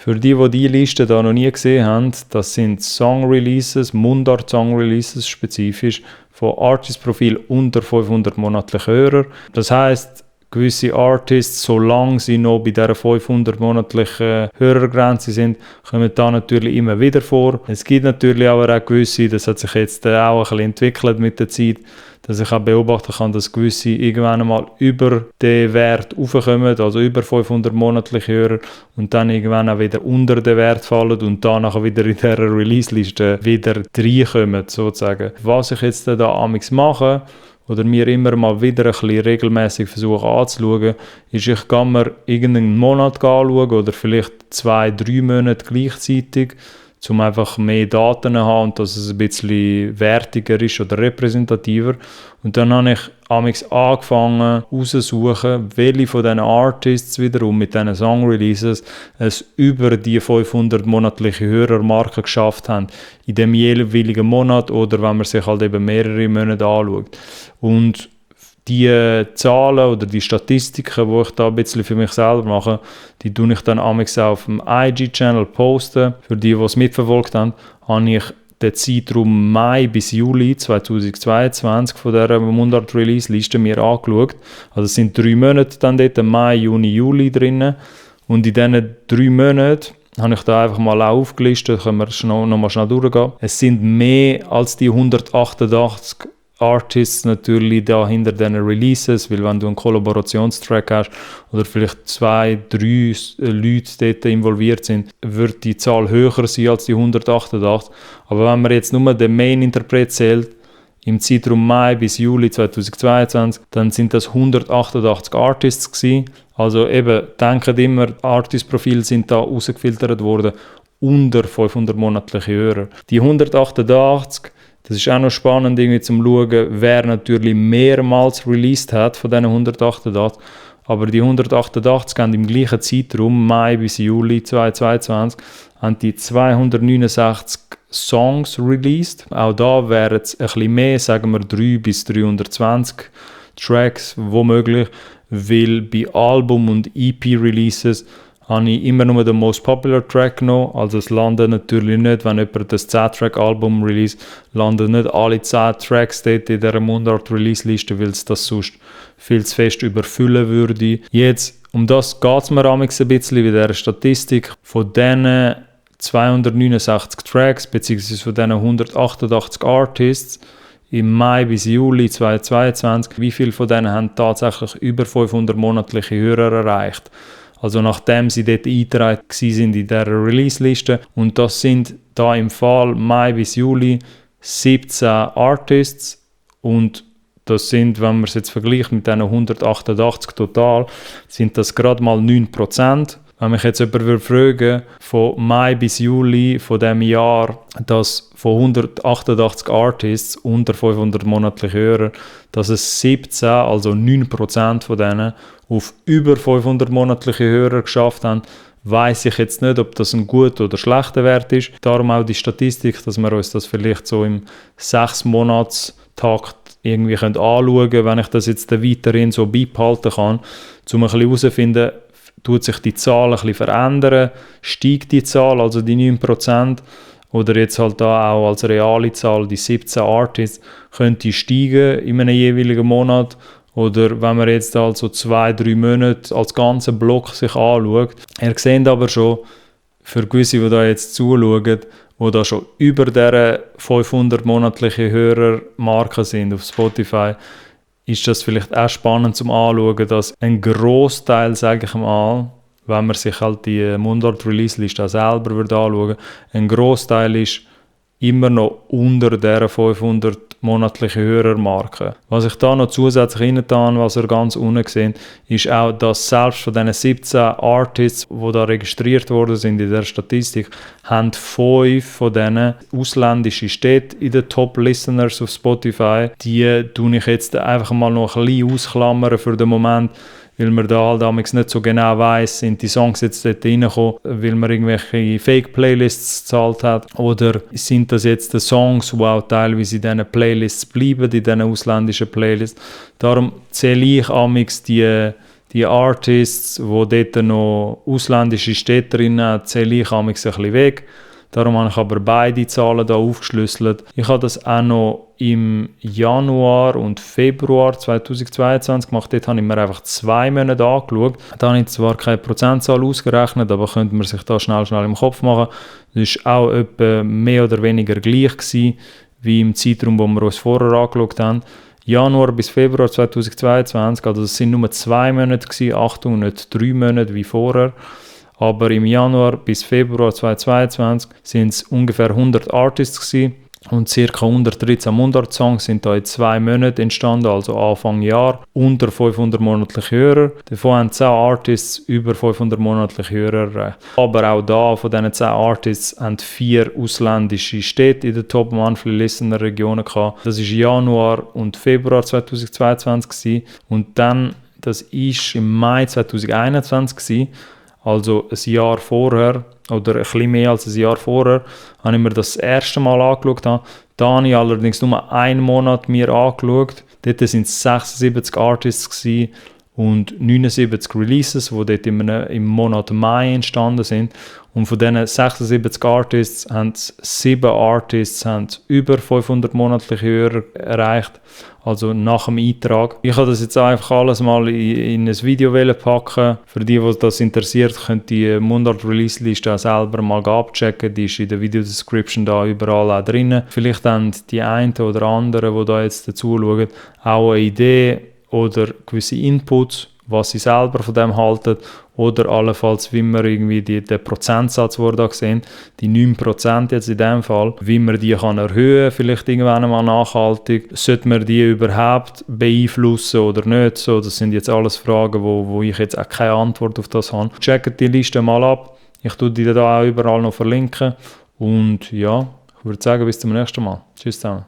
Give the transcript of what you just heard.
Für die Liste da noch nie gesehen haben, das sind Song-Releases, Mundart-Song-Releases spezifisch, von Artist-Profil unter 500 monatliche Hörer. Das heisst, gewisse Artists, solange sie noch bei dieser 500 monatlichen Hörergrenze sind, kommen da natürlich immer wieder vor. Es gibt natürlich aber auch gewisse, das hat sich jetzt auch ein bisschen entwickelt mit der Zeit, dass ich auch beobachten kann, dass gewisse irgendwann einmal über den Wert raufkommen, also über 500 monatliche Hörer und dann irgendwann auch wieder unter den Wert fallen und dann nachher wieder in dieser Release-Liste wieder reinkommen, sozusagen. Was ich jetzt da amigs mache, oder mir immer mal wieder ein bisschen regelmäßig versuche anzuschauen, ist, ich kann mir irgendeinen Monat anschauen oder vielleicht 2-3 Monate gleichzeitig, um einfach mehr Daten zu haben und dass es ein bisschen wertiger ist oder repräsentativer. Und dann habe ich amigs angefangen rauszusuchen, welche von diesen Artists wiederum mit diesen Song-Releases es über die 500 monatliche Hörermarke geschafft haben in dem jeweiligen Monat oder wenn man sich halt eben mehrere Monate anschaut. Und die Zahlen oder die Statistiken, die ich da ein bisschen für mich selber mache, die tue ich dann amigs auf dem IG-Channel posten. Für die es mitverfolgt haben, habe ich den Zeitraum Mai bis Juli 2022 von dieser Mundart-Release-Liste mir angeschaut. Also es sind 3 Monate dann dort, Mai, Juni, Juli drin. Und in diesen 3 Monaten habe ich da einfach mal aufgelistet, können wir noch mal schnell durchgehen. Es sind mehr als die 188 Artists natürlich da hinter diesen Releases, weil wenn du einen Kollaborationstrack hast oder vielleicht 2-3 Leute dort involviert sind, wird die Zahl höher sein als die 188. Aber wenn man jetzt nur den Main-Interpret zählt, im Zeitraum Mai bis Juli 2022, dann sind das 188 Artists gewesen. Also eben, denkt immer, Artist-Profile sind da rausgefiltert worden, unter 500 monatliche Hörer. Die 188, das ist auch noch spannend irgendwie zum Schauen, wer natürlich mehrmals released hat von diesen 188. Aber die 188 haben im gleichen Zeitraum, Mai bis Juli 2022, haben die 269 Songs released. Auch da wären es ein bisschen mehr, sagen wir 3 bis 320 Tracks, womöglich, weil bei Album- und EP-Releases habe ich immer nur den Most Popular Track genommen. Also es landet natürlich nicht, wenn jemand das 10-Track-Album release, landen nicht alle 10 Tracks dort in dieser Mundart-Release-Liste, weil es das sonst viel zu fest überfüllen würde. Jetzt, um das geht es mir ein bisschen bei dieser Statistik. Von diesen 269 Tracks, beziehungsweise von diesen 188 Artists, im Mai bis Juli 2022, wie viele von denen haben tatsächlich über 500 monatliche Hörer erreicht? Also nachdem sie dort eingetragen sind in dieser Release-Liste. Und das sind da im Fall Mai bis Juli 17 Artists. Und das sind, wenn man es jetzt vergleicht mit diesen 188 total, sind das gerade mal 9%. Wenn mich jetzt jemand fragen würde, von Mai bis Juli von diesem Jahr, dass von 188 Artists unter 500 monatliche Hörer, dass es 17, also 9% von denen, auf über 500 monatliche Hörer geschafft haben, weiss ich jetzt nicht, ob das ein guter oder schlechter Wert ist. Darum auch die Statistik, dass wir uns das vielleicht so im 6-Monats-Takt irgendwie anschauen können, wenn ich das jetzt weiterhin so beibehalten kann, um ein bisschen herauszufinden, tut sich die Zahl ein bisschen verändern, steigt die Zahl, also die 9%, oder jetzt halt da auch als reale Zahl, die 17 Artists, könnte steigen in einem jeweiligen Monat. Oder wenn man jetzt also 2-3 Monate als ganzen Block sich anschaut. Ihr seht aber schon, für gewisse, die da jetzt zuschauen, die da schon über dieser 500 monatliche Hörermarke sind auf Spotify, ist das vielleicht auch spannend zum Anschauen, dass ein Grossteil, sage ich mal, wenn man sich halt die Mundart-Release-Liste auch selber anschauen würde, ein Grossteil ist immer noch unter dieser 500 monatliche Hörermarke. Was ich da noch zusätzlich reingetan, was ihr ganz unten seht, ist auch, dass selbst von diesen 17 Artists, die da registriert worden sind in der Statistik, haben 5 von diesen ausländische Städte in den Top-Listeners auf Spotify. Die tue ich jetzt einfach mal noch ein bisschen ausklammern für den Moment, weil man da halt damals nicht so genau weiss, sind die Songs jetzt dort reingekommen, weil man irgendwelche Fake-Playlists gezahlt hat, oder sind das jetzt die Songs, die auch teilweise in diesen Playlists bleiben, in diesen ausländischen Playlists. Darum zähle ich damals die Die Artists, die dort noch ausländische Städte drin haben, zähle ich ein bisschen weg. Darum habe ich aber beide Zahlen hier aufgeschlüsselt. Ich habe das auch noch im Januar und Februar 2022 gemacht. Dort habe ich mir einfach 2 Monate angeschaut. Da habe ich zwar keine Prozentzahl ausgerechnet, aber könnte man sich da schnell im Kopf machen. Das war auch etwa mehr oder weniger gleich gewesen, wie im Zeitraum, wo wir uns vorher angeschaut haben. Januar bis Februar 2022, also das sind nur 2 Monate gewesen, Achtung, nicht 3 Monate wie vorher. Aber im Januar bis Februar 2022 sind es ungefähr 100 Artists gewesen und ca. 113 Mundart-Songs sind da in 2 Monaten entstanden, also Anfang Jahr, unter 500 monatliche Hörer. Davon haben 10 Artists über 500 monatliche Hörer. Aber auch da, von diesen 10 Artists, haben 4 ausländische Städte in den Top Monthly Listener Regionen gehabt. Das war Januar und Februar 2022 gewesen. Und dann, das war im Mai 2021 gewesen. Also ein Jahr vorher, oder ein bisschen mehr als ein Jahr vorher, habe ich mir das erste Mal angeschaut. Da habe ich allerdings nur einen Monat mir angeschaut. Dort waren es 76 Artists gewesen und 79 Releases, die dort im Monat Mai entstanden sind. Und von diesen 76 Artists haben 7 Artists über 500 monatliche Hörer erreicht, also nach dem Eintrag. Ich habe das jetzt einfach alles mal in ein Video packen. Für die das interessiert, könnt die Mundart-Release-Liste auch selber mal abchecken. Die ist in der Video-Description da überall auch drin. Vielleicht haben die einen oder anderen, die da jetzt dazu schauen, auch eine Idee oder gewisse Inputs, was sie selber von dem halten, oder allenfalls, wie man irgendwie den Prozentsatz, den wir da sehen, die 9% jetzt in dem Fall, wie man die kann erhöhen, vielleicht irgendwann einmal nachhaltig. Sollte man die überhaupt beeinflussen oder nicht? So, das sind jetzt alles Fragen, wo ich jetzt auch keine Antwort auf das habe. Checkt die Liste mal ab. Ich tue die da auch überall noch verlinken. Und ja, ich würde sagen, bis zum nächsten Mal. Tschüss zusammen.